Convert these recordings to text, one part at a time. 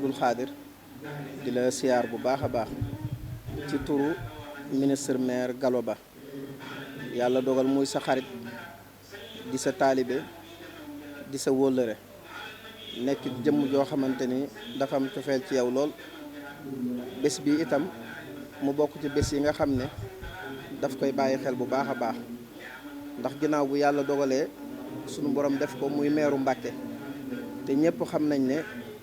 Abdoul Khadir di la siyaar bu baax a baax ci turu ministre maire Gallo Ba yàlla dogal muy sa xarit di sa taalibe di sa wóllëre nekk jëmm joo xamante ni dafa am cofeel ci yow lool bés bi itam mu bokk ci bés yi nga xam ne daf koy bàyyi xel bu baax a baax ndax ginnaaw bu yàlla dogalee sunu borom def ko muy meeru Mbàkke te ñëpp xam nañ ne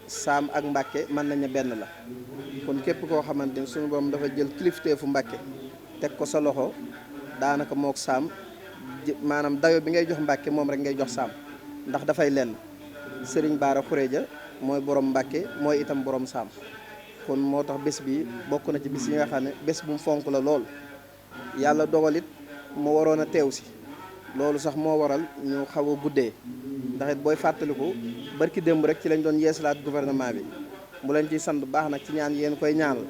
saam ak Mbàkke mën nañu benn la kon képp koo xamante ni sunu borom dafa jël kilifteefu Mbàkke teg ko sa loxo daanaka mook saam maanaam dayo bi ngay jox Mbàkke moom rek ngay jox saam ndax dafay lenn Sëriñ Baara Xureja mooy borom Mbàkke mooy itam borom saam kon moo tax bés bi bokk na ci bis yi nga xam ne bés bu mu fonk la lool yàlla dogalit mu waroon a teew si loolu sax moo waral ñu xaw a guddee ndax it booy fàttaliku barki démb rek ci lañ doon yeesalaat gouvernement bi mu leen ciy sant baax nag ci ñaan yéen koy ñaanal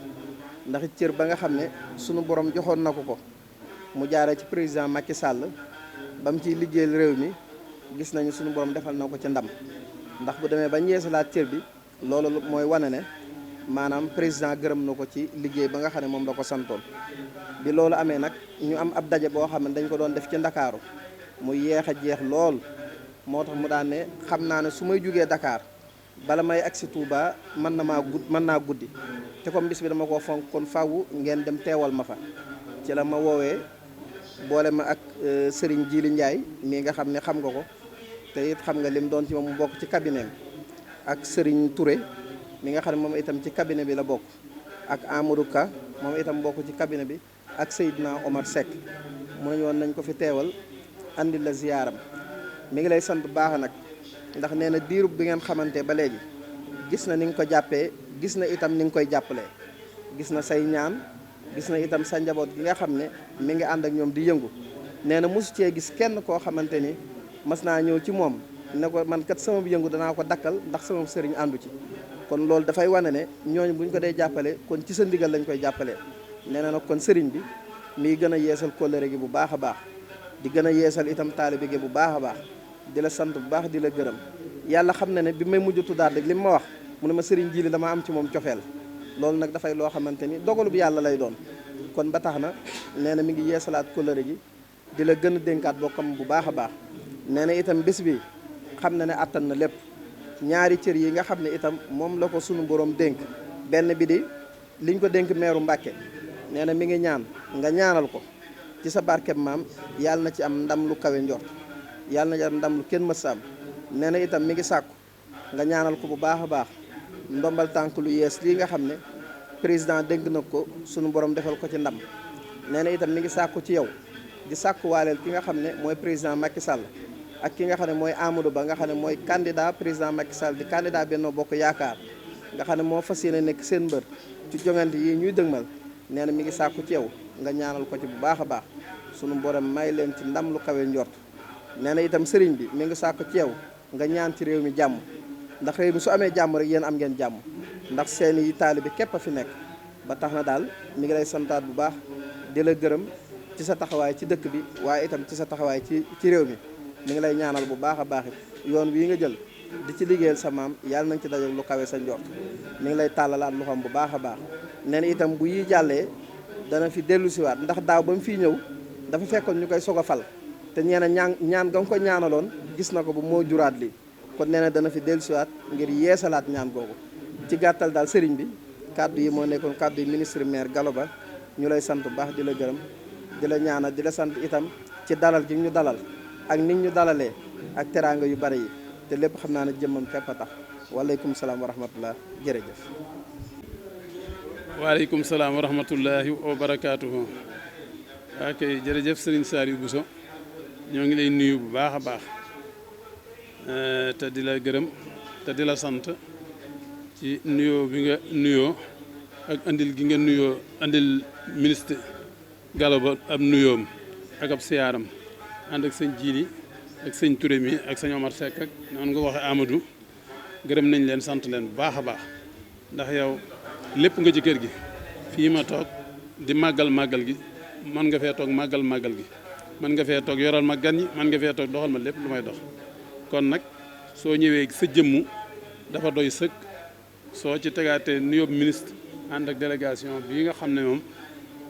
ndax it cër ba nga xam ne sunu borom joxoon na ko mu jaaree ci président Macky Sall ba mu ciy liggéeyal réew mi gis nañu sunu borom defal na ko ci ndam ndax bu demee bañ yeesalaat cër bi loolu mooy wane ne maanaam président gërëm na ko ci liggéey ba nga xam ne moom la ko santoon. bi loolu amee nag ñu am ab daje boo xam ne dañ ko doon def ci Ndakaaru mu yeex a jeex lool moo tax mu daan ne xam naa ne su may jugee Dakar bala may agsi Touba mën naa guddi te comme bis bi dama ko fonk kon faaw ngeen dem teewal ma fa ci la ma woowee boole ma ak Serigne Djili Ndiaye mii nga xam ne xam nga ko te it xam nga lim doon ci moom mu bokk ci cabinet ak Serigne Touré mi nga xam ne moom itam ci cabinet bi la bokk ak Amadou Ka moom itam bokk ci cabinet bi ak Seydina Omar Seck mu ne woon nañ ko fi teewal andi la ziyaaram mi ngi lay sant baax nag ndax nee na diirub bi ngeen xamante ba léegi gis na ni nga ko jàppee gis na itam ni nga koy jàppalee gis na say ñaan gis na itam sa njaboot gi nga xam ne mi ngi ànd ak ñoom di yëngu nee na mosu cee gis kenn koo xamante ni mas naa ñëw ci moom ne ko man kat sama yëngu danaa ko dakkal ndax sama sëriñ àndu ci kon loolu dafay wane ne ñooñu bu ñu ko dee jàppale kon ci sa ndigal lañ koy jàppalee nee na nag kon sëriñ bi mi ngi gën a yeesal kóllëre gi bu baax a baax di gën a yeesal itam taalibe gi bu baax a baax di la sant bu baax di la gërëm yàlla xam na ne bi may mujj tuddaat rek li ma wax mu ne ma sëriñ Jili dama am ci moom cofeel loolu nag dafay loo xamante ni dogalu bi yàlla lay doon kon ba tax na nee na mi ngi yeesalaat kóllëre gi di la gën a dénkaat bokkam bu baax a baax nee na itam bés bi xam na ne attan na lépp ñaari cër yi nga xam ne itam moom la ko sunu borom dénk benn bi di liñ ko dénk meeru Mbàkke nee na mi ngi ñaan nga ñaanal ko ci sa barkeb maam yàlla na ci am ndam lu kawe njort yàlla na ci am ndam lu kenn mës am nee na itam mi ngi sàkku nga ñaanal ko bu baax a baax ndombal tànk lu yees lii nga xam ne président dénk na ko sunu borom defal ko ci ndam nee na itam mi ngi sàkku ci yow di sàkku waaleel ki nga xam ne mooy président Macky Sall ak ki nga xam ne mooy Amadou Ba nga xam ne mooy candidat président Macky Sall di candidat Benno Bokk Yaakaar nga xam ne moo fas yéene nekk seen mbër ci joŋante yi ñuy dëgmal nee na mi ngi sàkku ci yow nga ñaanal ko ci bu baax a baax sunu borom may leen ci ndam lu kawe njort nee na itam sëriñ bi mi ngi sàkku ci yow nga ñaan ci réew mi jàmm ndax réew mi su amee jàmm rek yéen am ngeen jàmm ndax seeni taalibe képp a fi nekk ba tax na daal mi ngi lay santaat bu baax di la gërëm ci sa taxawaay ci dëkk bi waaye itam ci sa taxawaay ci réew mi mi ngi lay ñaanal bu baax a baax yoon wii nga jël di ci liggéeyal sa maam yàlla nañ ci dajal lu kawe sa njort mi ngi lay tàllalaat lu xam bu baax a baax nee na itam bu yi jàllee dana fi dellu siwaat ndax daaw ba mu fii ñëw dafa fekkoon ñu koy soog a fal te ñeena ñaan ga nga ko ñaanaloon gis na ko bu moo juraat lii kon nee na dana fi dellu siwaat ngir yeesalaat ñaan googu ci gàttal daal sëriñ bi kàddu yi moo nekkoon kàddu yi ministre maire Gallo Ba ñu lay sant bu baax di la gërëm di la ñaanal di la sant itam ci dalal gi ñu dalal ak nit ñu dalalee ak teraanga yu bari yi te lépp xam naa ne jëmmam képp a tax waaleykum salaam wa rahmatullah jërëjëf. waaleykum salaam wa rahmatullahi wa barakaatuhu. ok jërëjëf Serigne Saliou Bousso ñoo ngi lay nuyu bu baax a baax te di la gërëm te di la sant ci nuyoo bi nga nuyoo ak andil gi nga nuyoo andil ministre Gallo Ba ab nuyoom ak ab siyaaram ànd ak sëñ Jili ak sëñ Touré mi ak sëñ Omar Seck ak noonu nga waxe Amadou gërëm nañ leen sant leen bu baax a baax ndax yow lépp nga ci kër gi fii ma toog di màggal gi man nga fee toog màggal gi man nga fee toog yoral ma gan ñi man nga fee toog doxal ma lépp lu may dox kon nag soo ñëwee sa jëmmu dafa doy sëkk soo ci tegaatee nuyoo ministre ànd ak délégation bii nga xam ne moom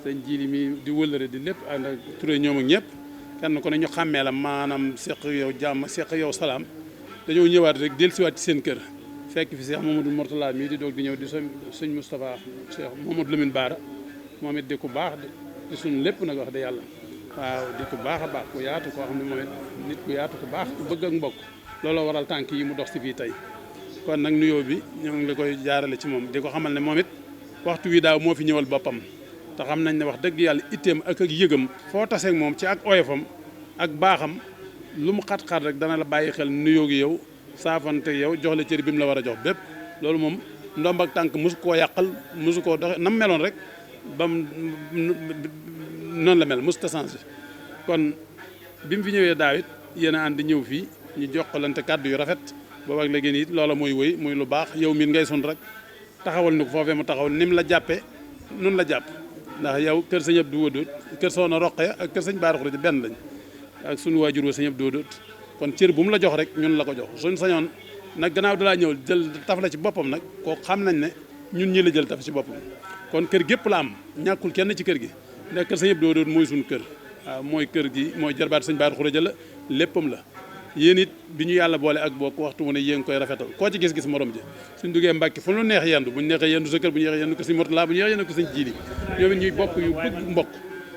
sëñ Jili mi di wëllëre di lépp ànd ak Touré ñoom ak ñëpp kenn ku ne ñu xàmmee la maanaam seq yow jàmm seq yow salaam dañoo ñëwaat rek dellusiwaat ci seen kër fekk fi Cheikh Mamadou Mourtala mii di doog di ñëw di sëñ Moustapha Cheikh Mamadou Lamine Bara moom it di ku baax di suñ lépp nag wax de yàlla waaw di ku baax a baax ku yaatu koo xam ne moom it nit ku yaatu ku baax ku bëgg ak mbokk looloo waral tànk yi mu dox si fii tey kon nag nuyoo bi ñoo ngi la koy jaarale ci moom di ko xamal ne moom it waxtu wi daaw moo fi ñëwal boppam te xam nañ ne wax dëgg yàlla itteem ak yëgam foo taseeg moom ci ak oyofam ak baaxam lu mu xat-xat rek dana la bàyyi xel nuyoo gi yow saafante yow jox la cër bi mu la war a jox bépp loolu moom ndomb ak tànk mosu koo yàqal mosu koo doxe nam meloon rek bam noonu la mel mosut a changé kon bi mu fi ñëwee daaw it yéen a ànd ñëw fii ñu jokkalante kàddu yu rafet boobu ak léegi it loola mooy wëy muy lu baax yow miin ngay sun rek taxawal ni ko foofee mu taxaw ni mu la jàppee nun la jàpp ndax yow kër sëñ Abdou Wadoot kër Soxna Roqaya ak kër sëñ Bara Khourédia benn lañ ak suñu waajur wa sëñ Abdou Wadoot kon cër bu mu la jox rek ñun la ko jox suñ sañoon nag gannaaw dalaa ñëw jël taf la ci boppam nag koo xam nañ ne ñun ñi la jël taf ci boppam kon kër gépp la am ñàkkul kenn ci kër gi ndax kër sëñ Abdou Wadoot mooy suñu kër waaw mooy kër gi mooy jarbaat sëñ Bara Khourédia la léppam la yéen it bi ñu yàlla boole ak bokk waxtu wu ne yéen koy rafetal koo ci gis-gis morom ji suñ duggee Mbàkke fu lu neex yendu bu ñu neexee yendu sa kër bu ñu neexee yendu ko sëñ Mourtala bu ñu neexee yendu ko sëñ Jiili ñoom it ñuy bokk yu bëgg mbokk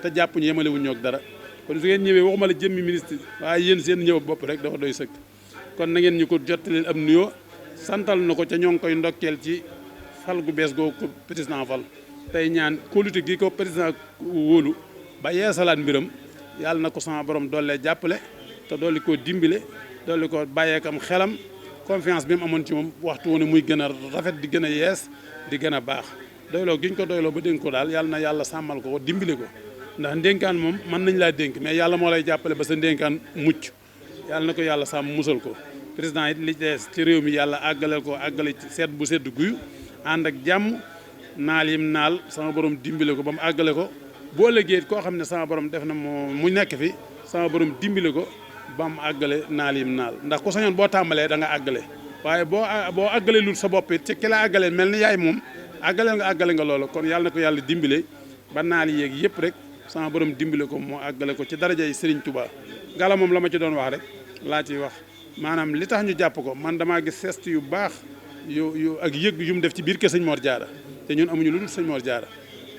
te jàpp ñu yemale wuñ ñoog dara kon su ngeen ñëwee waxuma la jëmmi ministre waaye yéen seen ñëw bopp rek dafa doy sëkk kon na ngeen ñu ko jottaleel am nuyoo santal na ko ca ñoo ngi koy ndokkeel ci fal gu bees goo ko président fal tey ñaan kóolute gi ko président wóolu ba yeesalaat mbiram yàlla na ko sama borom doollee jàppale te dolli koo dimbile dolli ko bàyyeekam xelam confiance bi mu amoon ci moom waxtu wu ne muy gën a rafet di gën a yees di gën a baax doyloo gi ñu ko doyloo ba dénk ko daal yàlla na yàlla sàmmal ko dimbile ko ndax ndénkaan moom mën nañ laa dénk mais yàlla moo lay jàppale ba sa ndénkaan mucc yàlla na ko yàlla sàmm musal ko président it li dees ci réew mi yàlla àggaleel ko àggale ci seet bu sedd guyu ànd ak jàmm naal yim naal sama borom dimbile ko ba mu àggale ko boo ëllëgee koo xam ne sama borom def na mu nekk fi sama borom dimbile ko ba mu àggale naal yim naal ndax ku sañoon boo tàmbalee da nga àggale waaye boo àggale lul sa bopp it ci ki la àggalee mel ni yaay moom àggale nga loolu kon yàlla na ko yàlla dimbile ba naal yéeg yëpp rek sama borom dimbile ko moo àggale ko ci darajay Serigne Touba gala moom la ma ci doon wax rek laa ciy wax maanaam li tax ñu jàpp ko man damaa gis geste yu baax yu ak yëg yu mu def ci biir kër sëñ Mor Diarra te ñun amuñu lu dul sëñ Mor Diarra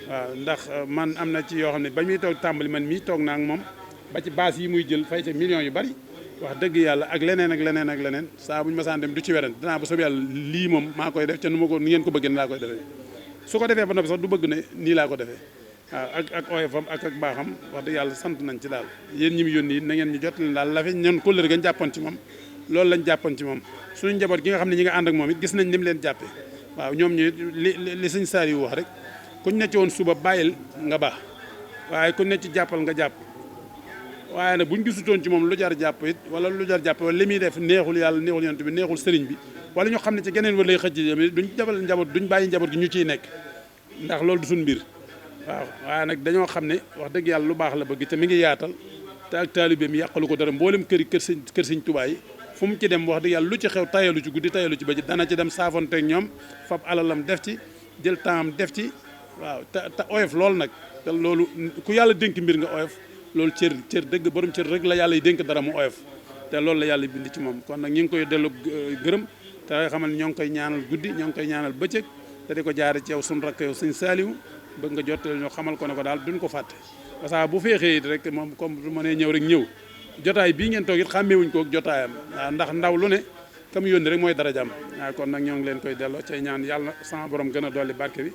waaw ndax man am na ci yoo xam ne ba muy toog tàmbali man mii toog naa ak moom ba ci baas yi muy jël fay ca millions yu bari wax dëgg yàlla ak leneen ak leneen ak leneen saa bu ñu masaan dem du ci weren dinaa ba soobee yàlla lii moom maa koy def ca nu ma ko ni ngeen ko bëggee ni laa koy defee su ko defee ba noppi sax du bëgg ne nii laa ko defee waaw ak oyofam ak baaxam wax dëgg yàlla sant nañ ci daal yéen ñi mu yónni it na ngeen ñu jot leen daal la fi ñun kóllëre gañ jàppoon ci moom loolu lañ jàppoon ci moom suñu njaboot gi nga xam ne ñi nga ànd ak moom it gis nañ ni mu leen jàppee waaw ñoom ñu li sëñ Saliou wax rek kuñ ne ci woon suba bàyyil nga baax waaye kuñ ne ci jàppal nga jàpp waaye nag buñ gisutoon ci moom lu jar jàpp it wala lu jar jàpp wala li muy def neexul yàlla neexul yonent bi neexul sëriñ bi wala ñu xam ne ci geneen wala lay xëcc duñ jabal njaboot duñ bàyyi njaboot gi ñu ciy nekk ndax loolu du suñ mbir waaw waaye nag dañoo xam ne wax dëgg yàlla lu baax la bëgg te mi ngi yaatal te ak taalibeem yàqalu ko dara mboolem kër sëñ Tuubaa yi fu mu ci dem wax dëgg yàlla lu ci xew tayalu ci guddi tayalu ci bëccëg dana ci dem saafonteeg ñoom fab alalam def ci jël temps def ci waaw te oyof loolu nag te loolu ku yàlla dénk mbir nga oyof loolu cër dëgg borom cër rek la yàlla yi dénk dara mu oyof te loolu la yàlla bind ci moom kon nag ñu ngi koy dellu gërëm te xamal ñoo ngi koy ñaanal guddi ñoo ngi koy ñaanal bëccëg te di ko jaare ci yow suñu rakk yow sëñ Saliou bëgg nga jottali ñoo xamal ko ne ko daal duñ ko fàtte parce que bu feexee it rek moom comme du mënee ñëw rek ñëw jotaay bii ngeen toog it xàmmeewuñ ko ak jotaayam waaw ndax ndaw lu ne kam yónni rek mooy darajaam waaw kon nag ñoo ngi leen koy delloo cay ñaan yàlla sama borom gën a dolli barke bi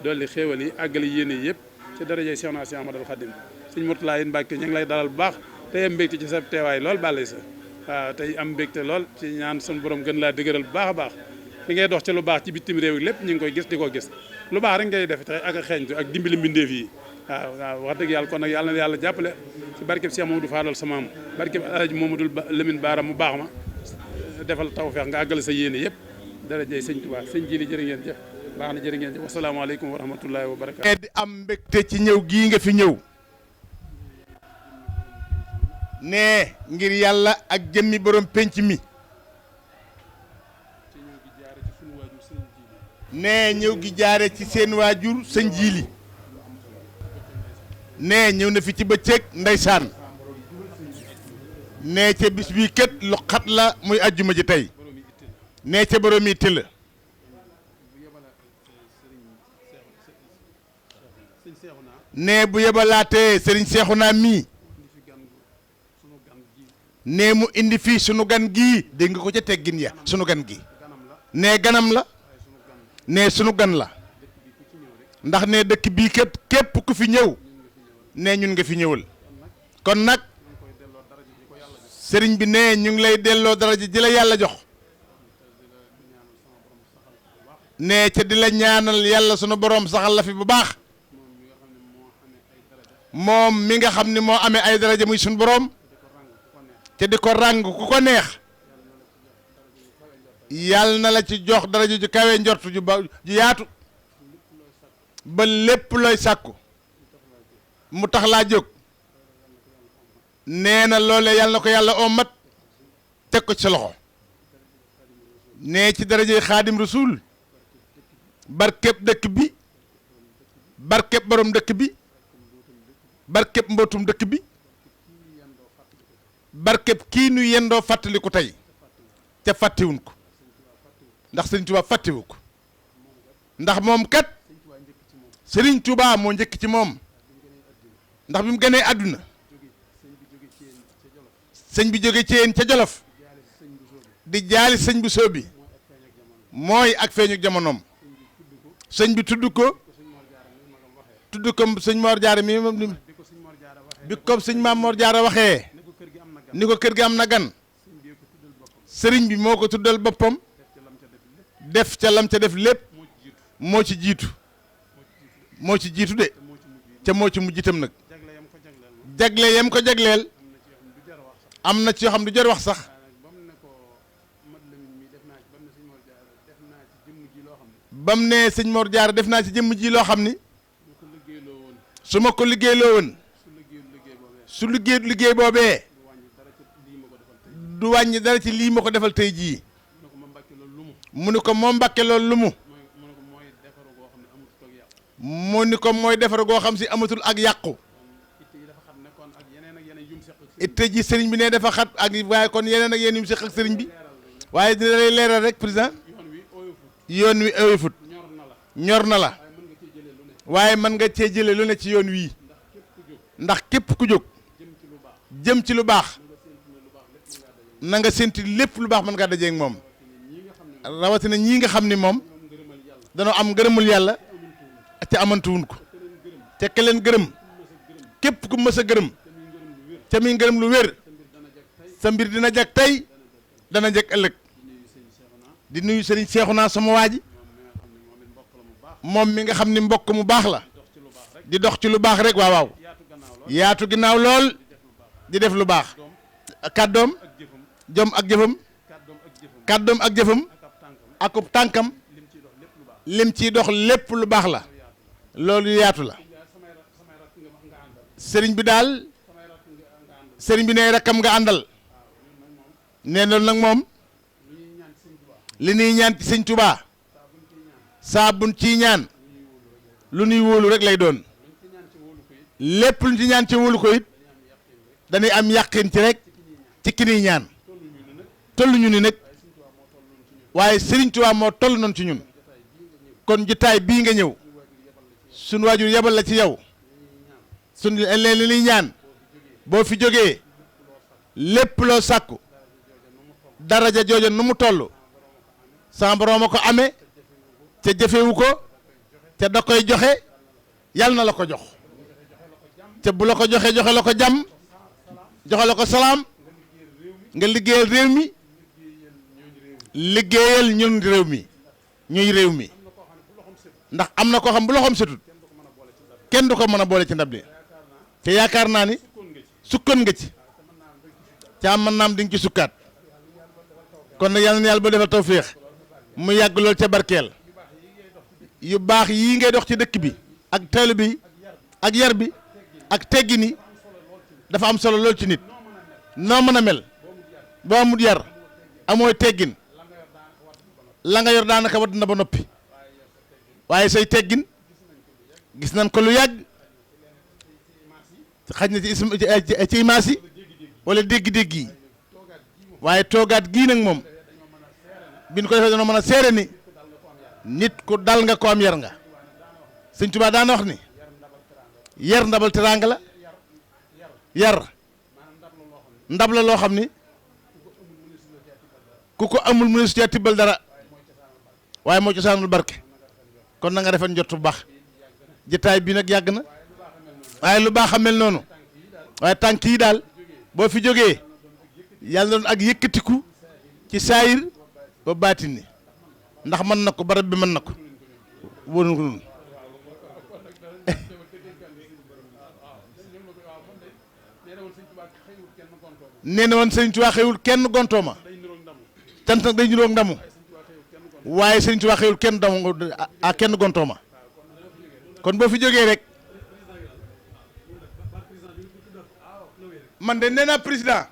dolli xéewal yi àggali yéene yi yëpp ci darajay Cheikh na Cheikh Ahmadou Khadim sëñ Mourtala yi Mbàkke ñu ngi lay dalal bu baax tey am mbégte ci sa teewaay lool bàllay sa waaw tey am mbégte lool ci ñaan suñu borom gën laa dëgëral bu baax a baax fi ngay dox ci lu baax ci bitim réew yi lépp ñu ngi koy gis di ko gis lu baax rek ngay def te ak a xeeñtu ak dimbali mbindeef yi waaw wax dëgg yàlla kon nag yàlla na yàlla jàppale ci barkeb Cheikh Mamadou Fadal sa maam barkeb Alaaji Mamadou Lamine Bara mu baax ma defal tawfeex nga àggale sa yéene yëpp dara jëy sëñ Tuubaa sëñ Jili jërë ngeen jëf baax na jërë ngeen jëf wasalaamaaleykum wa rahmatullahi wa barakaatu di am mbégte ci ñëw gii nga fi ñëw ne ngir yàlla ak jëmmi borom penc mi nee ñëw gi jaare ci seen waajur sëñ Jiili nee ñëw na fi ci bëccëg ndeysaan nee ca bis bii kët lu xat la muy ajjuma ji tey nee ca borom yi tëll nee bu yebalaatee sëriñ Seexuna mii nee mu indi fii sunu gan gii dégg nga ko ca teggin ya sunu gan gi nee ganam la nee sunu gan la ndax nee dëkk bii kat képp ku fi ñëw nee ñun nga fi ñëwal kon nag sëriñ bi nee ñu ngi lay delloo daraja ji la yàlla jox nee ca di la ñaanal yàlla sunu borom saxal la fi bu baax moom mi nga xam ni moo amee ay daraja muy sunu borom te di ko ràng ku ko neex yàlla na la ci jox daraja ju kawe njortu ju yaatu ba lépp looy sàkku mu tax laa jóg nee na loole yàlla na ko yàlla omat teg ko ci sa loxo nee ci darajey xaadim rasul barkeb dëkk bi barkeb borom dëkk bi barkeb mbootum dëkk bi barkeb kii nu yendoo fàttaliku tey ca fàttewuñ ko ndax Sëriñ Tuubaa fàttewu ko ndax moom kat Sëriñ Tuubaa moo njëkk ci moom ndax bi mu gënee àdduna sëñ bi jóge ci yéen ca Jolof di jaali sëñ bu soobi mooy ak feeñu jamonoom sëñ bi tudd ko sëñ Mor Jaara mi bi ko sëñ Maam Mor Jaara waxee ni ko kër gi am na gan sëriñ bi moo ko tuddal boppam def ca lam ca def lépp moo ci jiitu de ca moo ci mujj itam nag jagle yam ko jagleel am na ci yoo xam du jar wax sax bam ne sëñ Mor Jaara def naa ci jëmm ji loo xam ni su ma ko liggéeyloo woon su liggéey boobee du wàññi dara ci lii ma ko defal tey jii mu ni ko moom Mbàkke loolu lu mu ni ko mooy defar goo xam si amatul ak yàqu itte ji sëriñ bi ne dafa xat ak waaye kon yeneen ak yeneen yu mu seq ak sëriñ bi waaye dina lay leeral rek président yoon wi oyofut ñor na la waaye mën nga cee jële lu ne ci yoon wii ndax képp ku jóg jëm ci lu baax na nga sénti lépp lu baax mën ngaa dajeeg moom rawatina ñii nga xam ni moom danoo am ngërëmul yàlla te amantuwun ko te ke leen gërëm képp ku mës a gërëm te muy ngërëm lu wér sa mbir dina jag tey dana jag ëllëg di nuyu sëriñ Seexuna sama waa ji moom mi nga xam ni mbokk mu baax la di dox ci lu baax rek waaw yaatu ginnaaw lool di def lu baax kàddoom jom ak jëfam kàddoom ak jëfam akub tànkam lim ciy dox lépp lu baax la loolu yaatu la sëriñ bi daal sëriñ bi ne rakkam nga àndal nee loolu nag moom li nuy ñaan ci sëñ Tuubaa saa buñ ciy ñaan lu nuy wóolu rek lay doon lépp luñ ci ñaan ci wóolu ko it dañuy am yàqin ci rek ci ki nuy ñaan tolluñu ni nag waaye sëriñ Tuubaa moo toll noonu ci ñun kon jotaay bii nga ñëw suñ waajur yebal la ci yow suñ leen li nuy ñaan boo fi jógee lépp loo sàkku daraja jooja nu mu toll sama borom a ko amee te jëfewu ko te da koy joxe yàlla na la ko jox te bu la ko joxe joxe la ko jàmm joxe la ko salaam nga liggéeyal réew mi liggéeyal ñun réew mi ñuy réew mi ndax am na koo xam bu loxoom setut kenn du ko mën a boole ci ndab li te yaakaar naa ni sukkoon nga ci ca am man naam di nga ci sukkaat kon nag yàlla na yàlla ba defal tawféex mu yàgg lool ca barkeel yu baax yii ngay dox ci dëkk bi ak teelu bi ak yar bi ak teggi ni dafa am solo lool ci nit noo mën a mel boo amul yar amooy teggin la nga yor daanaka wadd na ba noppi waaye say teggin gis nañ ko lu yàgg xaj na ci maas yi wala dégg-dégg yi waaye toogaat gii nag moom biñ ko defee dañoo mën a seere ni nit ku dal nga ko am yar nga sëñ Tuubaa daana wax ni yar ndabal teraanga la yar ndab la loo xam ni ku ko amul mu ne su cee tibbal dara waaye moo cosaanul barke kon na nga defen njot bu baax jataay bi nag yàgg na waaye lu baax a mel noonu waaye tànk yi daal boo fi jógee yàlla doon ak yëkkatiku ci saayir ba baatin ni ndax mën na ko barab bi mën na ko wóorul ko noonu nee na woon sëñ Tuubaa xëyul kenn gontooma cant nag day niroog ndamu waaye sëñ Tuubaa xëyul kenn damu a kenn gontooma kon boo fi jógee rek man de nee naa président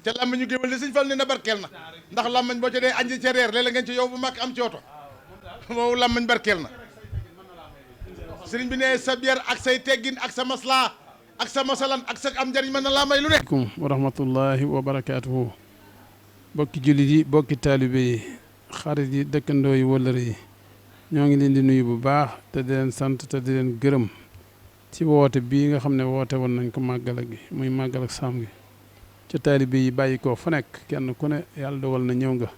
ca làmmiñ ñu géwél de sëñ Fall nee na barkeel na ndax làmmiñ boo ca dee añ ca reer léeg-léeg ngeen ci yow bu mag am ci oto boobu làmmiñ barkeel na sëriñ bi ne sa yar ak say teggin ak sa maslaa ak sa masalan ak sa am njariñ mën na laa may lu ne. asalaamaaleykum wa rahmatullahi wa barakaatuhu bokki jullit yi bokki taalibe yi xarit yi dëkkandoo yi wëllëre yi ñoo ngi leen di nuyu bu baax te di leen sant te di leen gërëm ci woote bii nga xam ne woote woon nañ ko màggal gi muy màggal ak saam gi ca taalibe yi bàyyi ko fu nekk kenn ku ne yàlla dogal na ñëw nga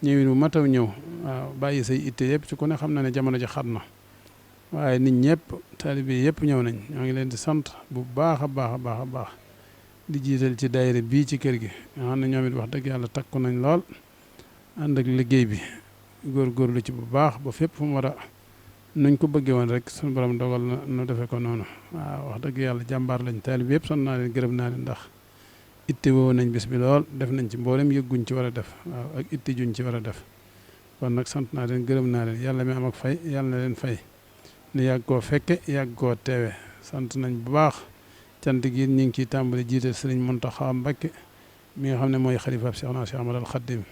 ñëwin bu mataw ñëw waaw bàyyi say itte yëpp ci ku ne xam na ne jamono ji xat na waaye nit ñëpp taalibe yëpp ñëw nañ ñoo ngi leen di sant bu baax a baax a baax a baax di jiital ci daayira bii ci kër gi nga xam ne ñoom it wax dëgg yàlla takku nañ lool ànd ak liggéey bi góorgóorlu ci bu baax ba fépp fu mu war a nuñ ko bëggee woon rek suñu borom dogal na nu defee ko noonu waaw wax dëgg yàlla jàmbaar lañ taalibe yëpp son naa leen gërëm naa leen ndax itte woo nañ bis bi lool def nañ ci mboolem yëgguñ ci war a def waaw ak itte juñ ci war a def kon nag sant naa leen gërëm naa leen yàlla mi am ak fay yàlla na leen fay ni yàgg koo fekke yàgg koo teewe sant nañ bu baax cant gi ñu ngi ciy tàmbali jiital sëriñ Muntaxa Mbakke mi nga xam ne mooy xalifa Seexna Cheikh Ahmadul Xadim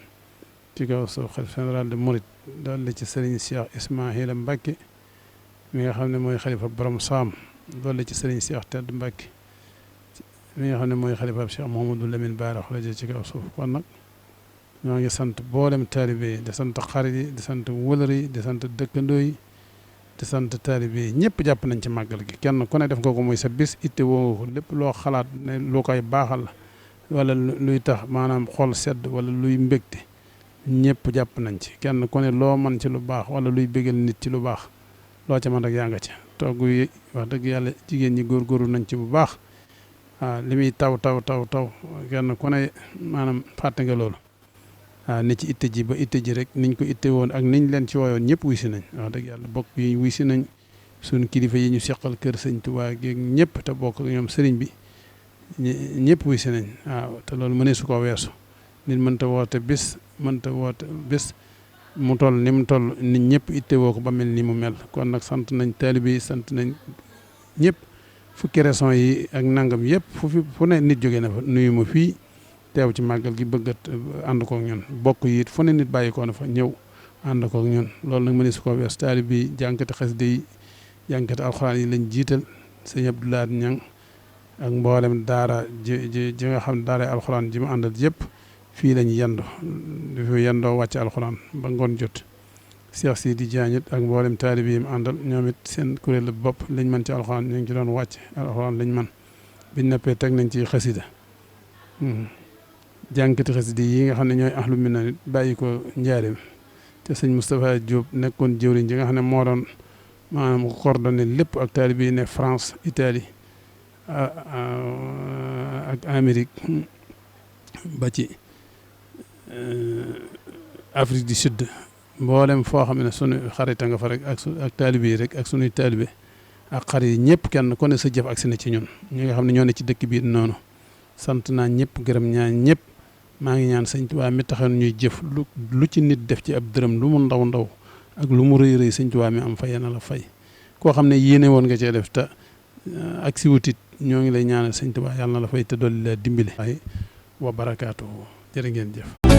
ci kaw suuf xalif général de Mouride dolli ci sëriñ Cheikh Ismaahila Mbakke mi nga xam ne mooy xalifa borom saam dolli ci sëriñ Cheikh Tedd Mbakke mi nga xam ne mooy xalifa Cheikh Mouhamadou Lamine Bara Xuraja ci kaw suuf kon nag ñoo ngi sant boolem taalibe yi di sant xarit yi di sant wëlër yi di sant dëkkandoo yi di sant taalibe yi ñëpp jàpp nañ ci màggal gi kenn ku ne def nga ko muy sa bis itte woo lépp loo xalaat ne lu koy baaxal la wala luy tax maanaam xol sedd wala luy mbégte ñëpp jàpp nañ ci kenn ku ne loo man ci lu baax wala luy bégal nit ci lu baax loo ca man rek yaa nga ca togg yi wax dëgg yàlla jigéen ñi góorgóorlu nañ ci bu baax waaw li muy taw kenn ku ne maanaam fàtte nga loolu waaw ne ci itte ji ba itte ji rek niñ ko itte woon ak niñ leen ci wooyoon ñëpp wuy si nañ wax dëgg yàlla bokk yi wuy si nañ suñ kilifa yi ñu seqal kër sëñ Tuubaa geeg ñëpp te bokk ak ñoom sëriñ bi ñëpp wuy si nañ waaw te loolu mënee su ko weesu nit mënta woote bis mu toll ni mu toll nit ñëpp itte woo ko ba mel ni mu mel kon nag sant nañ taalibe yi sant nañ ñëpp fukki raison yi ak nangam yëpp fu ne nit jógee na fa nuyu ma fii teew ci màggal gi bëggat ànd kook ñun bokk yi it fu ne nit bàyyi ko na fa ñëw ànd kook ñun loolu nag mëne su ko wees taalibe yi jànkati xasida yi jànkati alxuraan yi lañ jiital sëñ Abdoulaye Ñang ak mboolem daara ji nga xam ne daara alxuraan ji mu àndal yëpp fii lañ yendoo wàcc alxuraan ba ngoon jot Cheikh Sidi Diagne ak mboolem taalibe yi mu àndal ñoom it seen kuréel bopp lañ mën ci alxuraan ñu ngi ci doon wàcc alxuraan lañ mën biñ neppee teg nañ ci xasida jànkati xasida yi nga xam ne ñooy ahlu minna nit bàyyi ko njaareem te sëñ Moustapha Diop nekkoon jëwriñ ji nga xam ne moo doon maanaam coordonné lépp ak taalibe yi ne France Italie ak Amérique ba ci Afrique du Sud mboolem foo xam ne sunu xarita nga fa rek ak taalibe yi rek ak sunuy taalibe ak xarit yi ñëpp kenn ku ne sa jëf agsi na ci ñun ñi nga xam ne ñoo ne ci dëkk bi noonu sant naa ñëpp gërëm ñaa ñëpp maa ngi ñaan sëñ Tuubaa mi taxoon ñuy jëf lu ci nit def ci ab dërëm lu mu ndaw ndaw ak lu mu rëy rëy sëñ Tuubaa mi am fay na la fay koo xam ne yéene woon nga cee def te ak si wutit ñoo ngi lay ñaanal sëñ Tuubaa yàlla na la fay te dolli la dimbile wa barakaatuhu jërë ngeen jëf